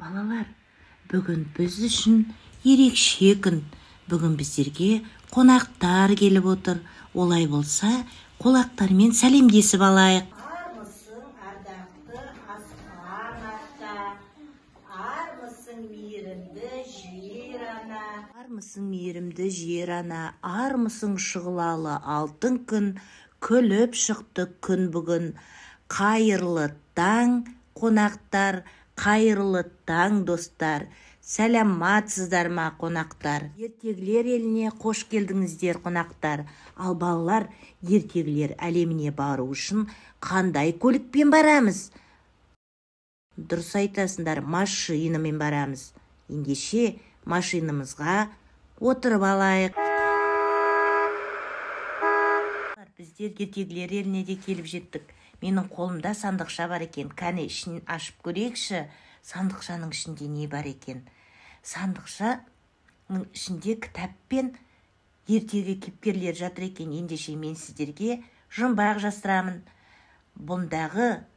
Балалар, бүгін біз үшін ерекше күн. Бүгін біздерге қонақтар келіп отыр. Олай болса, қонақтармен сәлемдесіп алайық. Армысың ардақты аспан ата, армысың мейірімді жер ана. Армысың мейірімді жер ана, армысың шұғылалы алтын күн, күліп шықты күн бүгін. Қайырлы таң, қонақтар, қайырлы таң, достар. Сәлематсыздар ма, қонақтар? Ертегілер еліне қош келдіңіздер, қонақтар. Ал балалар, ертегілер әлеміне бару үшін қандай көлікпен барамыз? Дұрыс айтасыңдар, машинамен барамыз. Ендеше машинамызға отырып алайық. Біздер ертегілер еліне де келіп жеттік. Менің қолымда сандықша бар екен. Кәне, ішін ашып көрейікші. Сандықшаның ішінде не бар екен? Сандықшаның ішінде кітап пен ертегі кейіпкерлері жатыр екен. Ендеше мен сіздерге жұмбақ жастырамын. Бұндағы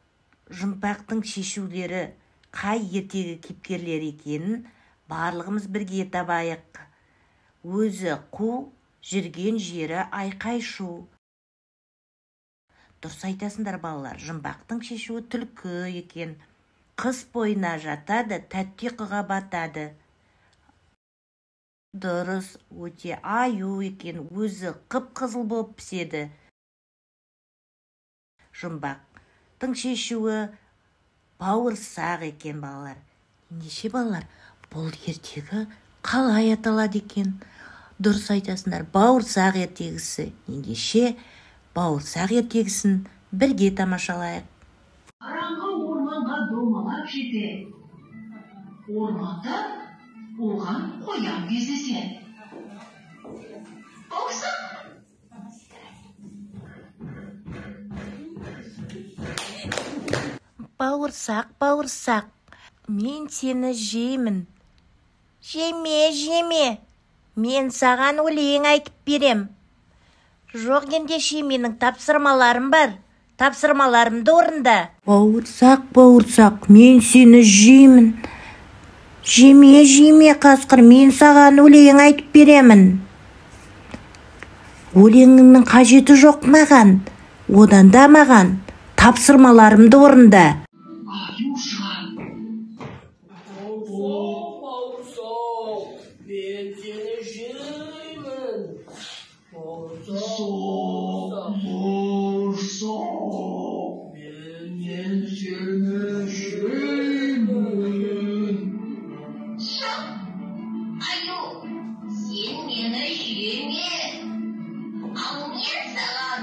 жұмбақтың шешулері қай ертегі кейіпкерлері екенін барлығымыз бірге табайық. Өзі қу, жүрген жері айқай-шу. Дұрыс айтасыңдар, балалар, жұмбақтың шешуі түлкі екен. Қыс бойына жатады, тәтті ұйқыға батады. Дұрыс, өте аю екен, өзі қып-қызыл болып піседі. Жұмбақтың шешуі бауырсақ екен, балалар. Ендеше, балалар, бұл ертегі қалай аталады екен? Дұрыс айтасыңдар, бауырсақ ертегісі. Ендеше, бауырсақ ертегісін бірге тамашалайық. Қараңғы орманға домалап жетер. Орманда оған қоян кездесер. Бауырсақ! Бауырсақ, бауырсақ, мен сені жеймін. Жеме, жеме, мен саған өлең айтып берем. Жоқ, ендеше менің тапсырмаларым бар. Тапсырмаларымды орында. Бауырсақ, бауырсақ, мен сені жеймін. Жеме, жеме, қасқыр, мен саған өлең айтып беремін. Өлеңіңнің қажеті жоқ маған. Одан да маған тапсырмаларымды орында. Аю шығады. Бауырсақ, бауырсақ, мен сені жеймін. Бауырсақ, бауырсақ, мен сені жеймін. Шық, аю, сен мені жеме. Ал мен саған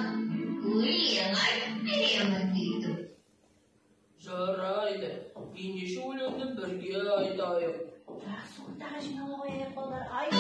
өлең айтып беремін дейді. Жарайды, ендеше өлеңді бірге айтайық. Жақсы, ортаға жинала қояйық, балалар. Аю.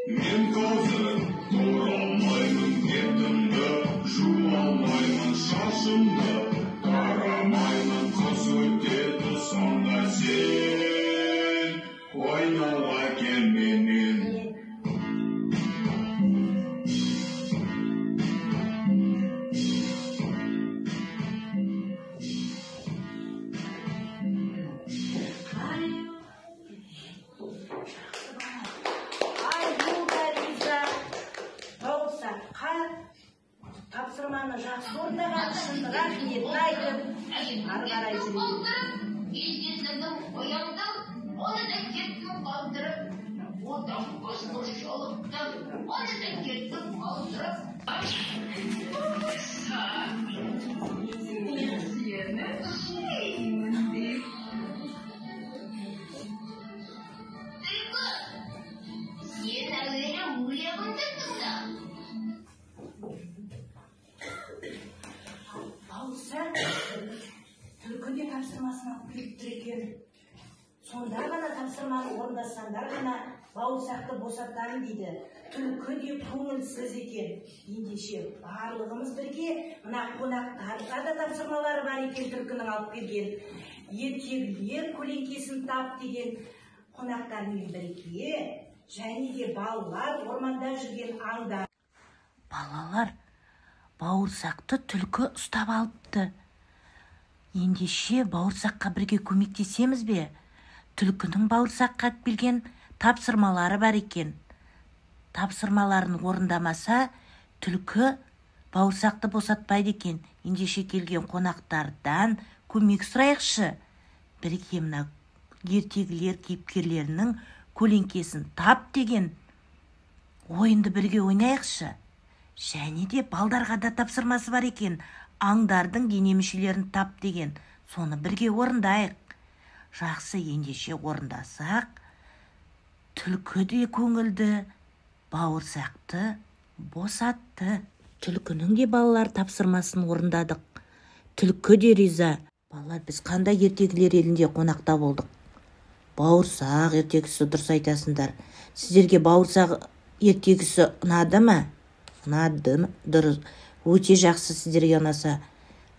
Мен қазір тұра алмаймын, бетімді жуа алмаймын, шашымды тарамаймын, қыс өтеді сонда сен ойнауға кел менімен. Тапсырманы жақсы орындаған үшін рахметін айтып, ары қарай Қалдырып, кездесудің ояндым, оны да кеттім қалдырып, одан басқа жолықтым, оны да кеттім қалдырып. Бауырсақ, мен сені жеймін деп. Түлкі, Тапсырманы орындасаңдар ғана бауырсақты босатамын дейді. Түлкі де көңілсіз екен. Ендеше барлығымыз бірге мына қонақтарға да тапсырмалары бар екен түлкінің алып келген. Ертегілер көлеңкесін тап деген қонақтармен бірге және де балалар орманда жүрген аңдар. Балалар, бауырсақты түлкі ұстап алыпты. Ендеше бауырсаққа бірге көмектесеміз бе? Түлкінің бауырсаққа келген тапсырмалары бар екен. Тапсырмаларын орындамаса, түлкі бауырсақты босатпайды екен. Ендеше келген қонақтардан көмек сұрайықшы. Бірге мына ертегілер кейіпкерлерінің көлеңкесін тап деген ойынды бірге ойнайықшы. Және де балдарға да тапсырмасы бар екен. Аңдардың дене мүшелерін тап деген. Соны бірге орындайық. Жақсы, ендеше орындасақ, түлкі де көңілді, бауырсақты босатты. Түлкінің де балалар тапсырмасын орындадық. Түлкі де риза. Балалар, біз қандай ертегілер елінде қонақта болдық? Бауырсақ ертегісі, дұрыс айтасыңдар. Сіздерге бауырсақ ертегісі ұнады ма? Ұнады ма? Дұрыс. Өте жақсы сіздерге ұнаса.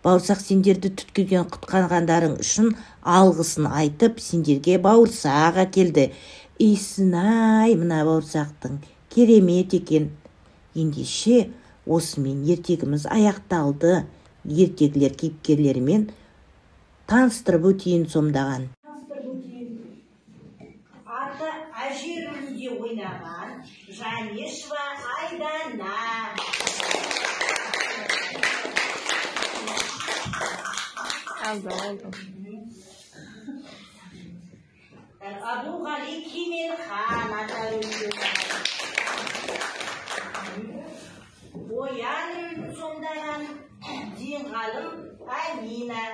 Бауырсақ сендерді түлкіден құтқарғандарың үшін алғысын айтып, сендерге бауырсақ әкелді. Иісін-ай, мына бауырсақтың керемет екен. Ендеше осымен ертегіміз аяқталды. Ертегілер кейіпкерлерімен таныстырып өтейін сомдаған. Аты әже рөлінде ойнаған Жанешева Айдана. Алды, oldu. Абуғали Кеменхан ата рөлінде ойнаған. Оян рөлін сомдаған Динғалым Амина.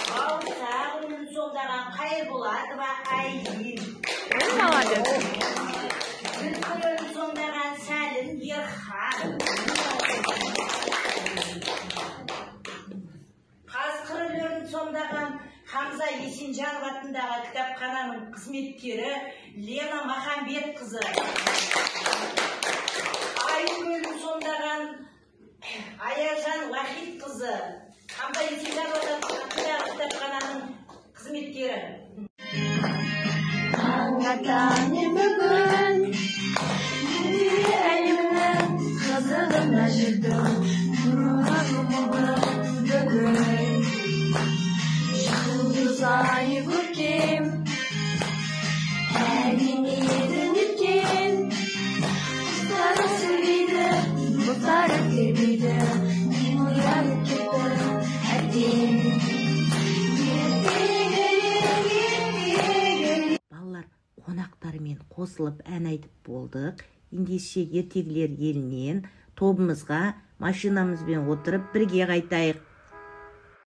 Бауырсақ рөлін сомдаған Қайырболатова Айгүл. Ой, молодец. Түлкі рөлін сомдаған Сәлім Ерхан. Қасқыр рөлін сомдаған Хамза Есенжанов атындағы кітапхананың қызметкері Лена Махамбетқызы. Аю рөлін сомдаған Аяжан Уахитқызы. Хамза Есенжанов атындағы кітапхананың қызметкері. Мен бүгін дүние әлемнің қызығына жүрдім, бүгін жұлдыз ай көркем, әдемі еді неткен, құстары сөйлейді, бұлттары тербейді, мен оянып кеттім әбден. Балалар, қонақтармен қосылып ән айтып болдық. Ендеше ертегілер елінен тобымызға машинамызбен отырып бірге қайтайық.